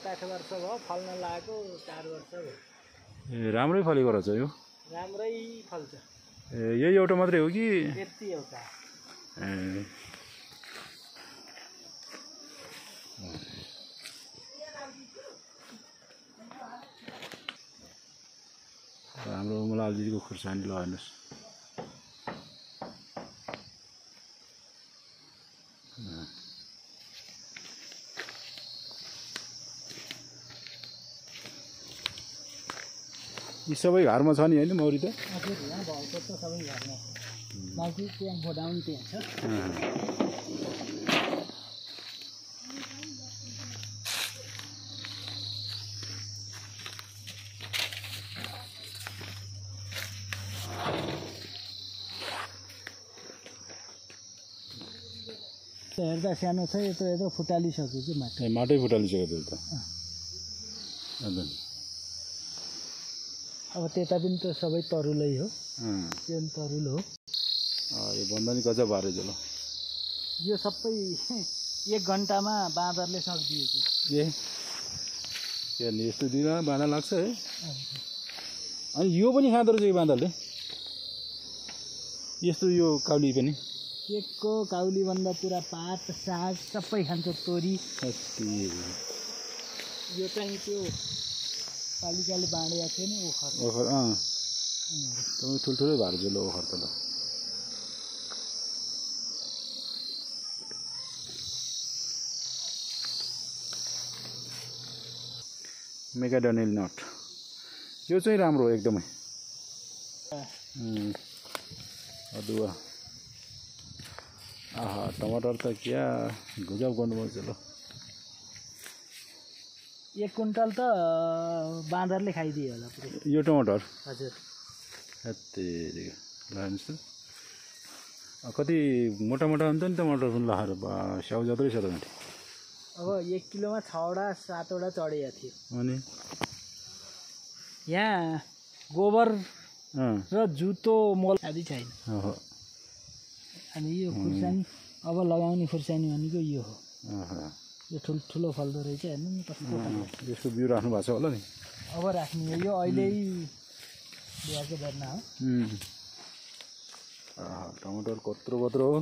8 वर्ष भयो फल्न लागेको 4 वर्ष भयो ए राम्रै फलेको रहेछ यो राम्रै फल्छ ए यही एउटा मात्रै हो कि यति एउटा ए हाम्रो मलाई दिदीको खुर्सानी लगाउनुहोस् यी सबै घरमा छ नि हैन मौरी त हजुर यहाँ भएको त सबै घरमा बाँकी त्यहाँ गोडाउन त्यहाँ छ हेर्दा सानो छ यो त यत्रो फुटालिसक्यो कि माटो माटै फुटालिसक्यो त्यो त हजुर अब त्यता पनि त सबै तरुलै हो त्यो पनि तरुल हो यो भन्दा नि गजब हारे जलो यो सबै 1 घन्टामा बाँदरले सकिदिएको ए हेर्नु यस्तो दिन बाँधा लाग्छ है अनि यो पनि खाँदो रहेछ यो बाँदरले यस्तो यो काउली पनि केकको काउली भन्दा पुरा पात साग सबै खान्छ तोरी यो चाहिँ त्यो पालिकाले बाँडेको थियो नि ओखर ओखर तपाईँ ठुल्ठुलै भएर जलो ओखर त ल मेगाडोनिल नट यो चाहिँ राम्रो हो एकदमै अदुवा आहा टमाटर त क्या गुजाब गर्नुपर्छ ल 1 कुन्टल त बाँदरले खाइदियो होला पुरै यो टमाटर हजुर हेत्तेरिका ल हेर्नुहोस् त कति मोटा मोटा हुन्छ नि टमाटर पनि लगाएर स्याउ जत्रै छ त माथि अब 1 किलोमा 6 वटा 7 वटा चढेको थियो अनि यहाँ गोबर र जुतो मल आदि छैन अनि यो खुर्सानी अब लगाउने खुर्सानी भनेको यो हो यो ठुलो फल्दो रहेछ हेर्नु नि कस्तो यसको बिउ राख्नु भएको छ होला नि अब राख्ने यो अहिले ल्याएको बेर्ना हो टमाटर कत्रो कत्रो हो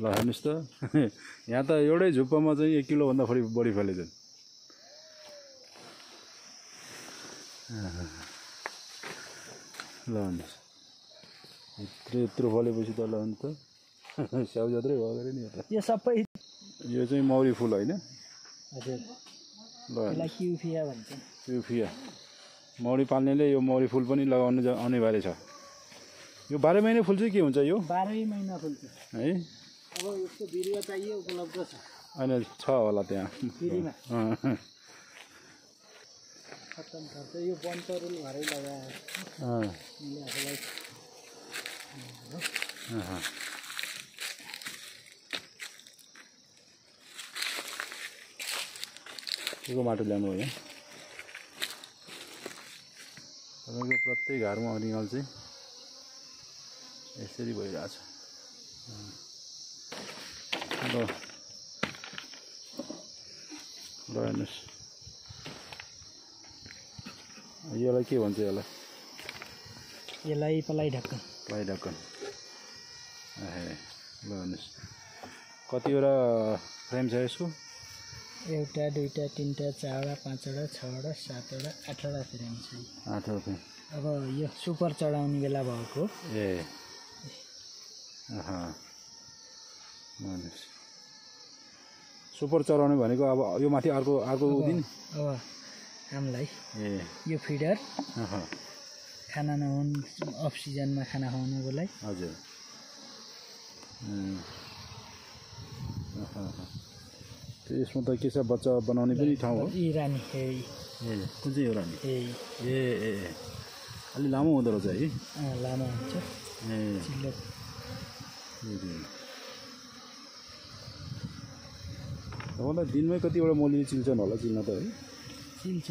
ल हेर्नुहोस् त यहाँ त एउटै झुप्पामा चाहिँ 1 किलोभन्दा बढी फलेछ ल हेर्नुहोस् यत्रो फलेपछि त ल अन्त स्याउ जत्रै भयो अरे नि यो सबै यो चाहिँ मौरी फुल होइन हजुर ल यसलाई क्युफिया भन्छ क्युफिया मौरी पाल्नेले यो मौरी फुल पनि लगाउनु अनिवार्य छ यो 12 महिना फुल्छ के हुन्छ यो 12 महिना फुल्छ है अब यसको बिरुवा चाहिए उपलब्ध छ अनि छ होला त्यहाँ फ्रीमा खत्तम खर्च यो बनतरुल घरै लगाएको मैले आफूलाई यो माटो ल्याउनु हो यहाँ तपाईँको प्रत्येक घरमा अरिङल चाहिँ यसरी भइरहेछ ल हेर्नुहोस् यसलाई के भन्छ यसलाई पलाई ढक्कन ए ल हेर्नुहोस् कतिवटा फ्रेम छ यसको 1 2 3 4 5 6 7 8 फ्रेम छ 8 फ्रेम अब यो सुपर चढाउने बेला भएको ए हेर्नुहोस् सुपर चढाउने भनेको अब यो माथि अर्को दिन अब हामीलाई ए यो फिडर खाना नहुन अफ सिजनमा खाना खुवाउनुको लागि हजुर यसमा त के छ बच्चा बनाउने पनि ठाउँ हो इरानी ए कुन चाहिँ इरानी ए अलि लामो हुँदो रहेछ है लामो हुन्छ ए चिल्लो तपाईँलाई दिनमै कतिवटा मौली चिल्छन् होला चिल्न त है चिल्छ